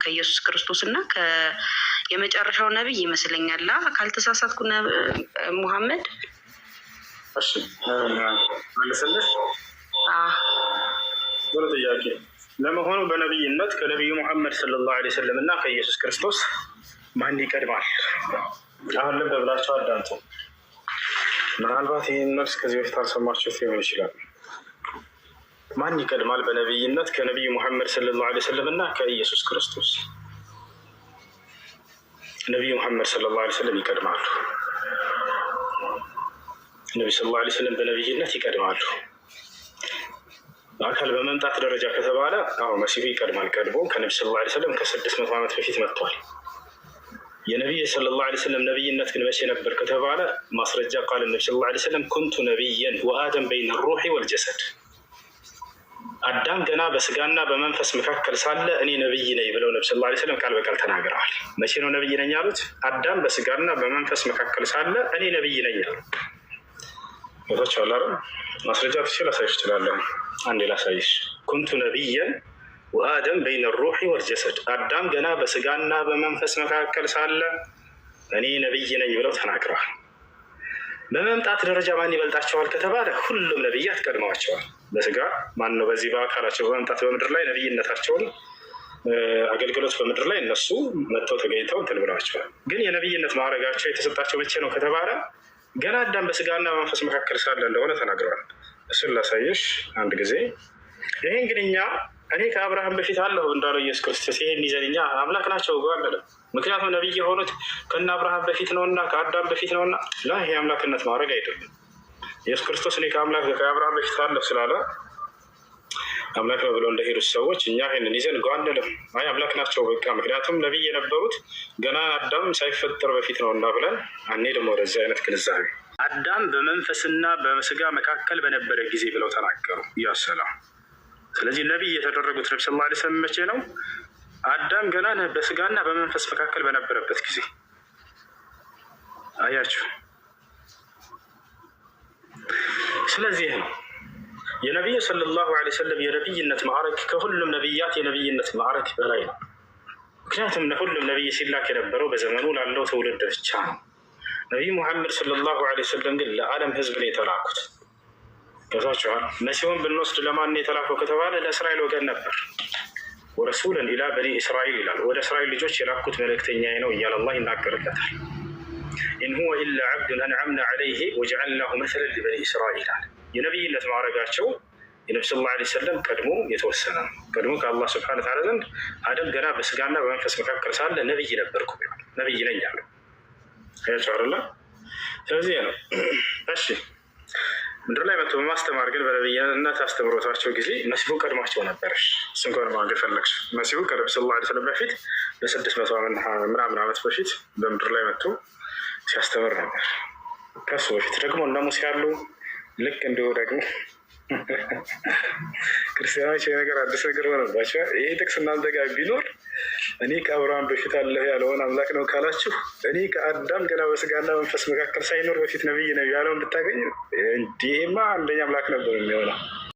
ከኢየሱስ ክርስቶስ እና የመጨረሻው ነቢይ ይመስለኛል ካልተሳሳትኩ ሙሐመድ። እሺ፣ መልስልሽ። ጥሩ ጥያቄ። ለመሆኑ በነቢይነት ከነቢዩ ሙሐመድ ሰለላሁ ዐለይሂ ወሰለም እና ከኢየሱስ ክርስቶስ ማን ይቀድማል? አሁን ልብ ብላችሁ አዳምጡ። ምናልባት ይህን መልስ ከዚህ በፊት አልሰማችሁት ሊሆን ይችላል። ማን ይቀድማል በነቢይነት ከነቢዩ ሙሐመድ ሰለላሁ ዐለይሂ ወሰለም እና ከኢየሱስ ክርስቶስ? ነቢዩ ሙሐመድ ሰለላሁ ዐለይሂ ወሰለም ይቀድማሉ። ነቢ ሰለላሁ ዐለይሂ ወሰለም በነቢይነት ይቀድማሉ። በአካል በመምጣት ደረጃ ከተባለ አዎ መሲሁ ይቀድማል። ቀድሞ ከነቢ ሰለላሁ ዐለይሂ ወሰለም ከ600 ዓመት በፊት መጥቷል። የነቢይ ሰለላሁ ዐለይሂ ወሰለም ነቢይነት ግን መቼ ነበር ከተባለ ማስረጃ قال النبي صلى الله عليه وسلم كنت نبيا وآدم بين الروح والجسد፣ አዳም ገና በስጋና በመንፈስ መካከል ሳለ እኔ ነቢይ ነኝ ብለው ነቢ ሰለላሁ ዐለይሂ ወሰለም ቃል በቃል ተናግረዋል። መቼ ነው ነቢይ ነኝ ያሉት? አዳም በስጋና በመንፈስ መካከል ሳለ እኔ ነቢይ ነኝ አሉ። ቦታች አለ። ማስረጃ ትችል ላሳይሽ እችላለሁ። አንዴ ላሳይሽ። كنت نبيا وآدم بين الروح والجسد፣ አዳም ገና በስጋና በመንፈስ መካከል ሳለ እኔ ነቢይ ነኝ ብለው ተናግረዋል። በመምጣት ደረጃ ማን ይበልጣቸዋል ከተባለ ሁሉም ነቢያት ቀድመዋቸዋል። በስጋ ማን ነው? በዚህ በአካላቸው በመምጣት በምድር ላይ ነቢይነታቸውን አገልግሎት በምድር ላይ እነሱ መጥተው ተገኝተው እንትን ብለዋቸዋል። ግን የነቢይነት ማዕረጋቸው የተሰጣቸው መቼ ነው ከተባለ ገና አዳም በስጋና በመንፈስ መካከል ሳለ እንደሆነ ተናግረዋል። እሱን ላሳየሽ አንድ ጊዜ። ይሄን ግን እኛ እኔ ከአብርሃም በፊት አለሁ እንዳለው ኢየሱስ ክርስቶስ ይሄን ይዘን እኛ አምላክ ናቸው አንልም። ምክንያቱም ነቢይ የሆኑት ከነ አብርሃም በፊት ነውና ከአዳም በፊት ነውና፣ ላ ይሄ አምላክነት ማድረግ አይደለም። ኢየሱስ ክርስቶስ እኔ ከአምላክ ከአብርሃም በፊት አለሁ ስላለ አምላክ ነው ብለው እንደሄዱት ሰዎች እኛ ይህንን ይዘን ጓ አንልም። አይ አምላክ ናቸው በቃ፣ ምክንያቱም ነቢይ የነበሩት ገና አዳም ሳይፈጠር በፊት ነውና ብለን አንሄድም ወደዚህ አይነት ግንዛቤ። አዳም በመንፈስና በስጋ መካከል በነበረ ጊዜ ብለው ተናገሩ። ያሰላም። ስለዚህ ነቢይ የተደረጉት ነቢ ሰለላሁ ዐለይሂ ወሰለም መቼ ነው? አዳም ገና በስጋና በመንፈስ መካከል በነበረበት ጊዜ። አያችሁ። ስለዚህ ነው የነቢዩ ሰለላሁ ዐለይሂ ወሰለም የነቢይነት ማዕረግ ከሁሉም ነቢያት የነቢይነት ማዕረግ በላይ ነው። ምክንያቱም ለሁሉም ነቢይ ሲላክ የነበረው በዘመኑ ላለው ትውልድ ብቻ ነው። ነቢይ ሙሐመድ ሰለላሁ ዐለይሂ ወሰለም ግን ለዓለም ሕዝብ ነው የተላኩት። ገብታችኋል? መሲሁን ብንወስድ ለማን ነው የተላከው ከተባለ ለእስራኤል ወገን ነበር። ورسولا إلى بني إسرائيل ይላል። ወደ እስራኤል ልጆች የላኩት መልእክተኛ ነው እያለ አላህ ይናገርለታል። إن هو إلا عبد أنعمنا عليه وجعلناه مثلا لبني إسرائيل አለ። የነቢይነት ማዕረጋቸው የነቢ ሰለላሁ ዐለይሂ ወሰለም ቀድሞ የተወሰነ ነው። ቀድሞ ከአላህ ስብሐነ ወተዓላ ዘንድ አደም ገና በስጋና በመንፈስ መካከል ሳለ ነቢይ ነበርኩ ብሏል። ነቢይ ነኝ አለው። አያችሁ አይደለ? ስለዚህ ነው። እሺ፣ ምድር ላይ መጥቶ በማስተማር ግን በነቢይነት አስተምሮታቸው ጊዜ መሲሁ ቀድሟቸው ነበር። እሱ እንኳን ማወቅ ፈለግሽ መሲሁ ከነቢ ሰለላሁ ዐለይሂ ወሰለም በፊት በ600 ምናምን ዓመት በፊት በምድር ላይ መጥቶ ሲያስተምር ነበር። ከሱ በፊት ደግሞ እነ ሙሴ ያሉ። ልክ እንዲሁ ደግሞ ክርስቲያኖች ይሄ ነገር አዲስ ነገር ሆነባቸው። ይሄ ጥቅስ እናንተ ጋር ቢኖር እኔ ከአብርሃም በፊት አለሁ ያለውን አምላክ ነው ካላችሁ፣ እኔ ከአዳም ገና በስጋና መንፈስ መካከል ሳይኖር በፊት ነብይ ነው ያለውን ብታገኙ እንዲህማ አንደኛ አምላክ ነበር የሚሆነው።